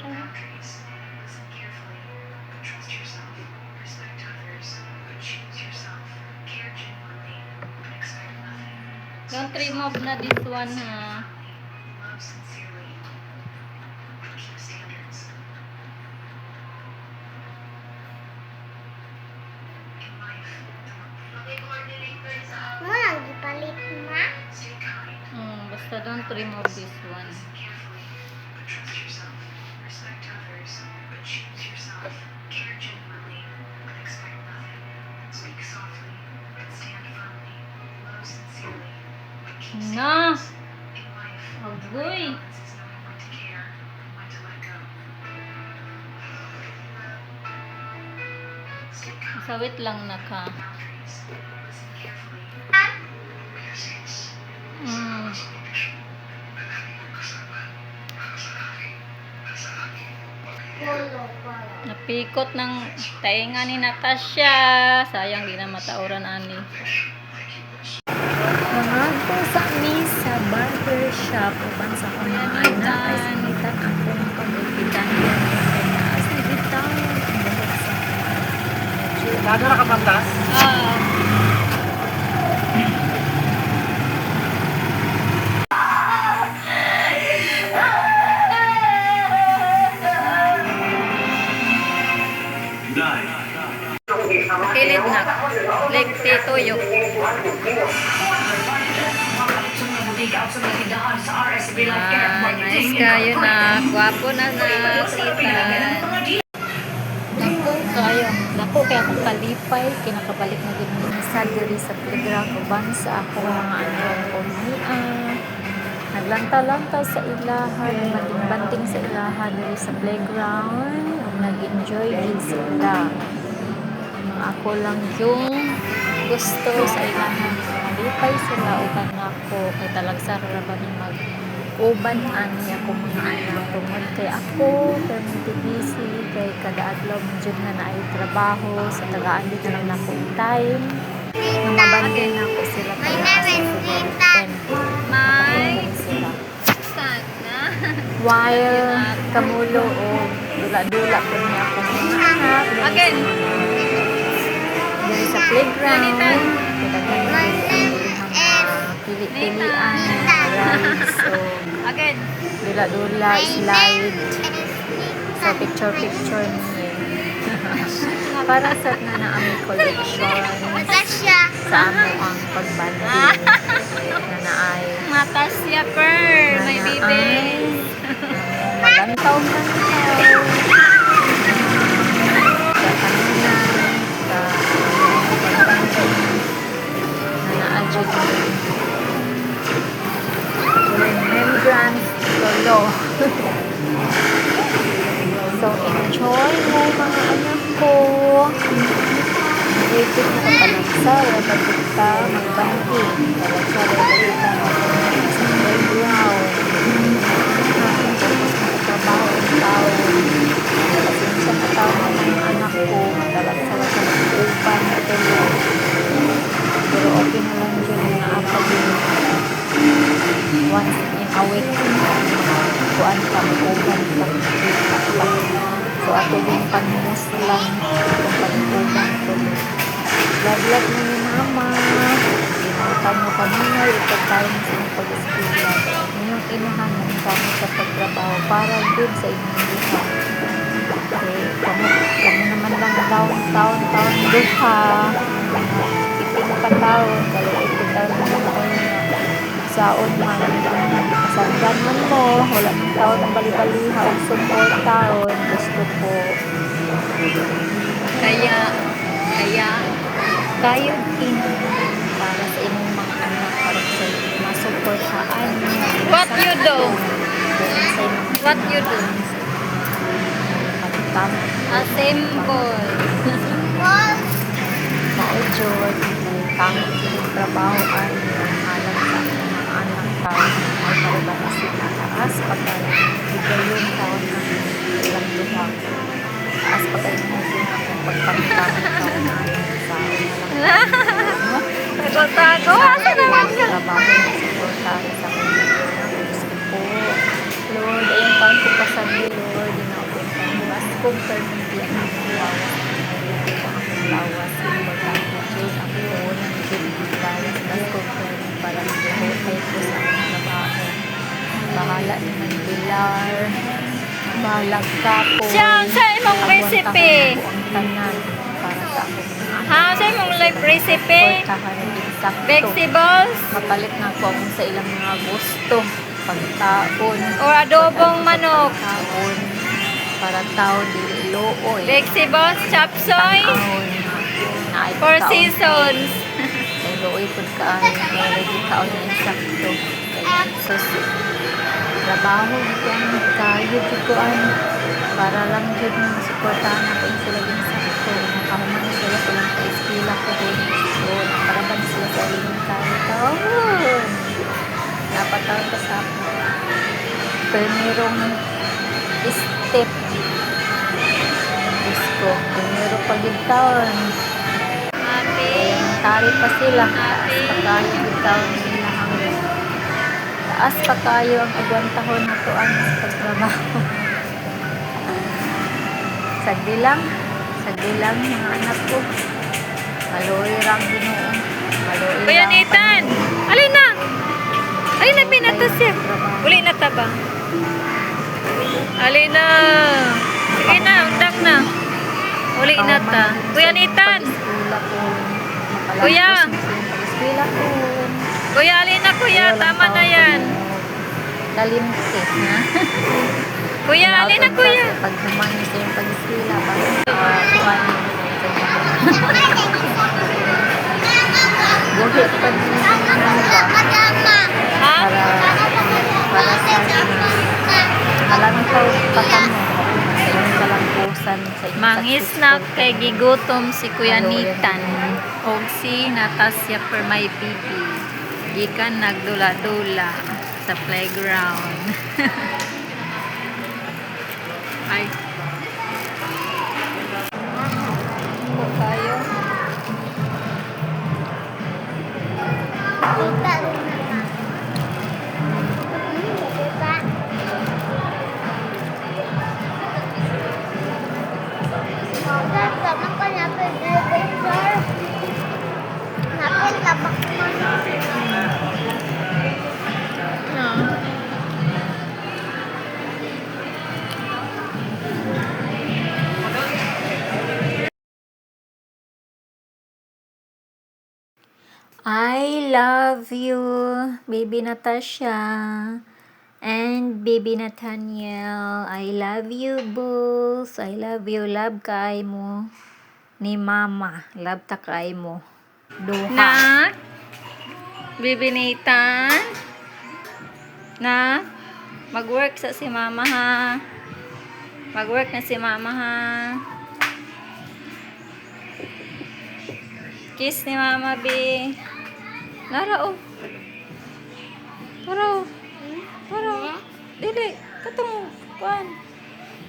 Boundaries. Listen carefully, but trust yourself. Respect others, but choose yourself. Care genuinely, but expect nothing. Don't Speak remove softly, na this but one stand ha. firmly. Love sincerely, but keep standards. In life, the Mo lang gipalit, ma. stay kind. Basta don't remove this one. Listen carefully, but trust yourself. Respect others, but choose yourself. Care genuinely, but expect nothing. Speak softly, but stand firmly. Love sincerely, but keep Na! standards. In life, the right Agoy! balance is knowing when to care and when to let go. Stay kind. Sawit lang na ka. Boundaries. Listen carefully. Polo, polo. Napikot ng tainga ni Natasha. Sayang di na matauran ani. Mangadto sa mi sa barber shop uban sa akong mga anak ay singitan akong pagulpitan kay taas ni bitaw ang buhok sa akong anak. Medyo Lalo na ka, Ma'am Tas? Ah. Kilid na. Like si Tuyok. Ah, nice kayo na. Gwapo na na. Ethan. Dako kayo. Dako kay akong kalipay kinakabalik na gid mi sa diri sa playground uban sa akong mga anak ko niya. Naglantaw-lantaw sa ilaha, banding-banding sa ilaha diri sa playground ug nag-enjoy gid sila. Mga ako lang yung gusto sa ilaha. Malipay sila uban nako kay talagsa ra ba mi mag uban ani ako mga anak tungod kay ako permanente busy kay kada adlaw man jud nga naay trabaho sa tagaan di na lang nako time nga mabanding nako sila My kaya name is sa February Ethan. 10 My makaupad sila sana. While kamulo o dula-dula po niya akong mga anak diri Again. diri sa playground Nathan. kay daghan My man name diri ang is mga pili-pilian Nathan. rides o Again. dula-dula My name slide is so Nathan. picture-picture niya para sa na na aming collection Natasha. sa amo ang pagbanding na naay Natasha Pearl. na My naay baby. malantaw man ikaw sa kanunan sa pagbanding na naa jud remembrance lolo. So enjoy mo mga anak ko. Waiting na kapalagsa, wala kita magbanding. Palagsa, wala kita sa playground. Tapos makatrabaho ang tao. Pasensya na tao ng mga anak ko. Talagsa sa mag-uban na tulo. Pero okay na lang dyan mga apa din. Once in a week, kuan ka, mag-uban ka, kita ka. So ato yung panmuslan, itong pag-uban tulo. Love-love mo ni mama. Ginatan mo pamunay, ipagkain sa inyong pag-eskwela. Inyong inahan mo kamo sa pagtrabaho para good sa inyong duha. Okay, kamo, kamo naman lang taon, taon, taon duha. Ipin pa taon, kaya ipin taon naman kayo na saon man. Sanggan man mo, wala man taon ang balibaliha o support taon. Gusto ko. Kaya, kaya, Kayod in para sa inyong mga anak para sa masuportahan niyo. What you do? Sa inyong What you do? pagtama. Assemble. Ball. Mao jud kamot yung trabaho ay alang sa akong mga anak taon ay para ba na sila taas pa kay higayon taon ng ilang duha taas pa kay mo din akong pagpangkamot taon ay sa lang no? Tago-tago. Asa naman Sa trabaho na suportahan sa akong mga anak. Diyos ko po. Lord, ayong taon ko pasagdi, Lord. Baskog permanently ang akong lawas. Ang akong lawas. Importante jud ang puhunan jud ang lawas. Baskog permanent para maghutay ko sa akong trabaho. Bahala naman Pilar. Bahala kapo. Siya, sa imong recipe. Ang tanan para sa akong Ha, sa imong life recipe? Suportahan ng insakto. Vegetables Mapalit na ako kung sa ilang mga gusto. Pagkaon. or adobong manok? Pagkaon. Para tao dili looy. Vegetables, chop suey, Tanawon. Naay four pagkaon. seasons. Kay looy pud kaayo. Pero di kaon na insakto. Kay sus. Trabaho di ko ang kayo di ko ang para lang jud nga masuportahan ako yung sila yung sakto. Nakahuman na sila silang pa-eskwela ko din. So, nakaraban sila sa elementary taon. Napataon pa sa ako. Primerong step. Diyos ko, primero pa gid taon. Ate, Elementary pa sila. Taas pa kayo gid taon nila ang taas pa kayo ang agwantahon na tuan sa pagtrabaho. Sagdi lang mga anak ko. Maluoy ra ang Ginoo. Maluoy Kuya ra ang Nathan, alin na? Alin na pinatas siya? Trabaho. Uli na ta ba? Alin na. Sige na, undang na. Uli na ta. Kuya Nathan, Pag-eskwela ko. Kuya! Pag-eskwela ko. Kuya, alin na kuya, tama na yan. Kalimti, ha? Kuya, alin na kuya. Pag human sa iyong pag-eskwela, pag kuan Guhit pa din ano ba? Ha? Para, para sa malantaw pa kamo sa inyong kalampusan sa inyong Mangisnak successful kay gigutom si Kuya Maluoy ang Nathan Ginoo. og si Natasha for my baby. Gikan nagdula-dula sa playground. Ay. Po tayo. Kita na ma. Kita. Sir, tama ko na sir. Napil tabak man. No. I love you, baby Natasha and baby Nathaniel. I love you both. I love you. Love kay mo ni mama. Love ta kay mo. Duha. Nak, baby Nathan, na, mag-work sa si mama ha. Mag-work na si mama ha. Kiss ni mama, B. Nara, oh. Nara, oh. Nara, oh. Dili, katong, kuan.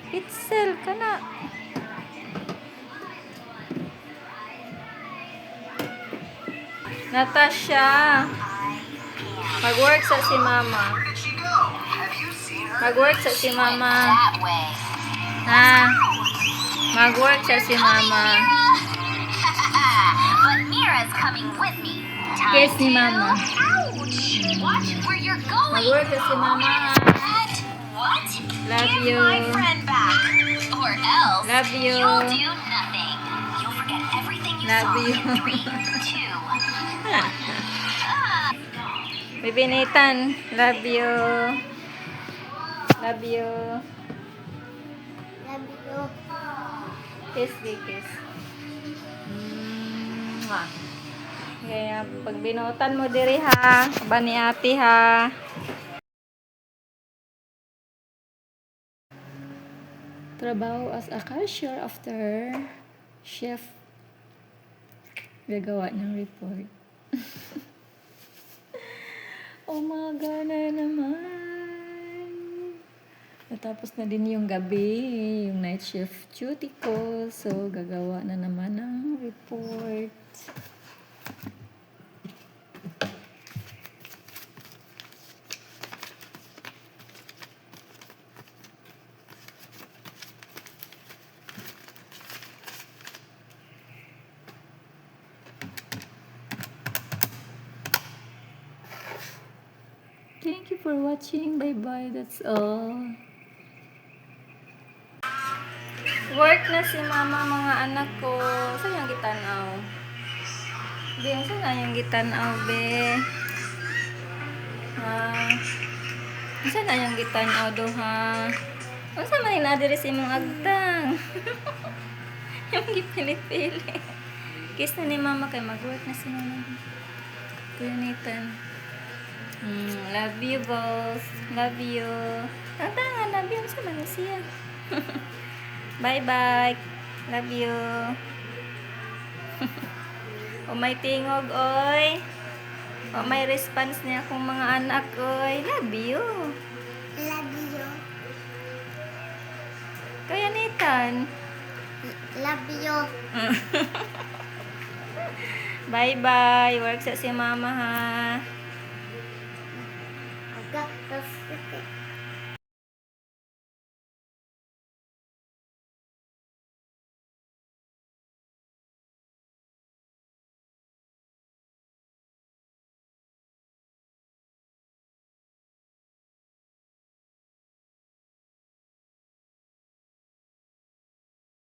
Itzel, kana. Natasha, mag-work sa si mama. Mag-work sa si mama. Ha? Mag-work sa si mama. But Mira's coming with me. Time Kiss ni to- mama. Ouch! Watch where you're going. Mag-work sa si mama. What? What? Love Give you. my friend back, or else Love you. you'll do nothing. You'll forget everything you Love saw you. in 3, 2, 1. Baby Nathan, love you. Love you. Love you. Kiss, be kiss. Mwah. Kaya pag binutan mo diri ha, ba ni ate ha. Trabaho as a cashier after chef gagawa ng report. Umaga na naman. Natapos na din yung gabi, yung night shift duty ko. So, gagawa na naman ng report. for watching. Bye-bye. That's all. Work na si mama, mga anak ko. Saan yung gitanaw? Be, saan na yung gitanaw, be? Ha? Saan na yung gitanaw do, ha? Unsa man na diri sa imong agtang? Yung gipili-pili. Kiss na ni mama kay mag-work na si mama. Kuya Nathan. Love you both. Love you. Ang tanga, love you. Unsa man na siya? Bye-bye. Love you. O may tingog, oy. O may response niya akong mga anak, oy. Love you. Love you. Kaya Nathan. Love you. Bye-bye. Work sa si mama, ha. Aga, tapos